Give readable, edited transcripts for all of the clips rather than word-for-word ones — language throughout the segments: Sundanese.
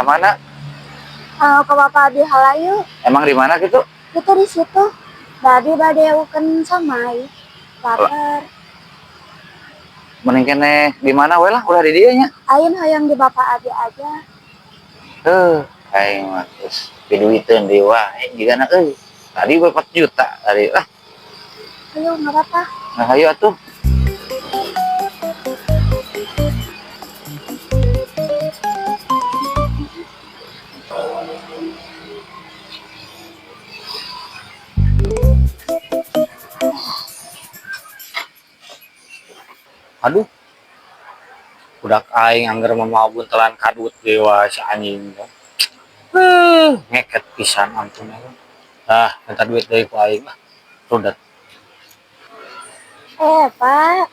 mana? Ke Bapak Abi halayu. Emang di mana gitu? Itu di situ. Babi bade uken somai. Lapar. Mending keneh di mana we lah, ulah di dieu nya. Ain hayang di Bapak Abi aja. Heuh, aing mah geus piduiteun deui wae jigana euy. Tadi we 4 juta tadi lah. Ayo nggak apa-apa. Nah, ayo atuh. Aduh. Budak aing angger mah mau buntelan kadut dewa si anjing. Ngeket pisan ampun aku. Ah, minta duit deui ku aing lah. Rudet. Pak.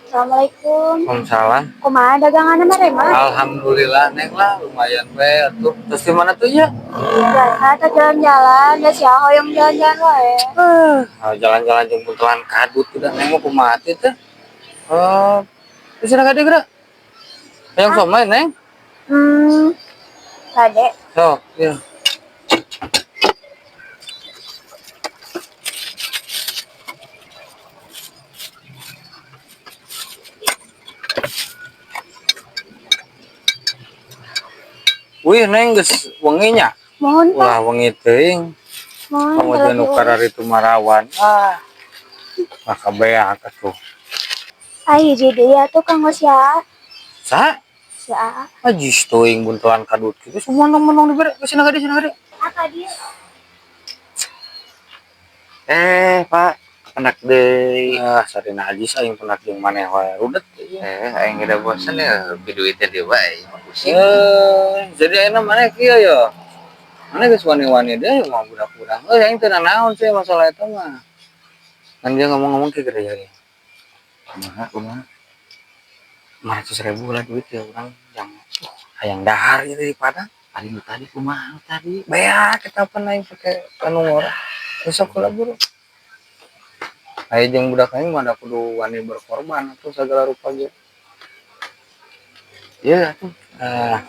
Assalamualaikum. Waalaikumsalam. Kumaha daganganna mah Rema? Alhamdulillah neng lah lumayan we atuh. Terus di mana tuh ya? Biasa teh jalan-jalan, da sia hoyong jalan-jalan wae. Ah, jalan-jalan jeung buntelan kadut udah neng mah kumaha teh? Eh, terus ada kade geura? Hayang somai neng? Kade. Sok, ya. Wih, neng geus wengi nya. Mohon, Pak. Wah, wengi teuing. Mohon Kamu kalau nu kararitu marawan. Ah. Maka beak atuh. Ai hiji deui atuh kanggo sia. Sa? Si Aa. Ajis teuing buntelan kadut kitu semua menong-menong dibere ke sini gade sini gade. Apa dia? Pak, penak deui. Ah, sarina ajis aing penak jeung maneh wae rudet. Aing udah bosen ya piduiteun deui wae mah pusing. Jadi ayeuna maneh kieu ya. Maneh geus wani-wani deui mah budak urang. Euy, aing teu nanaon sih masalah eta mah. Kan dia ngomong-ngomong kieu gede ya. Kumaha kumaha? 500.000 lah duit ya urang yang hayang dahar gitu di Padang. Ari nu tadi kumaha nu tadi? Beak kita pernah aing pake anu ngora. Besok kula buru. Ayo jeung budak aing mah da kudu wani berkorban atuh segala rupa ge. Iya atuh. Ah,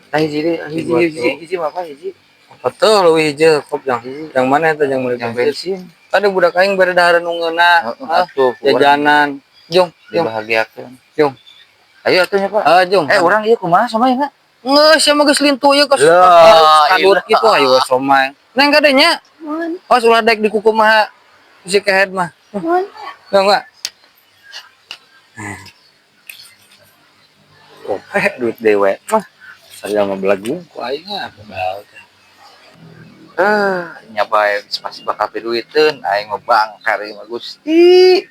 Tah hiji deui, hiji hiji hiji mah apa hiji? Betul leuwih hiji kop yang mana eta yang meuli Yang bensin? bensin. Tadi budak aing bere dahareun nu ngeunah. Heeh, Ah, atuh jajanan. Jung, jung. dibahagiakeun. Jung. Ayo atuh nya, Pak. Ah, jung. Urang ieu kumaha somai nya? Geus sia mah geus lintu ieu ka Lah, kadut kitu ayo we somai. Neng kade nya. Mohon, Oh, ulah daek dikukumaha si kehed mah. mohon. Enggak enggak. Kope duit dewe mah. Saya mah belagu ku aing mah bebal teh. Nya bae pasti bakal piduiteun aing mah bangkar ieu mah Gusti.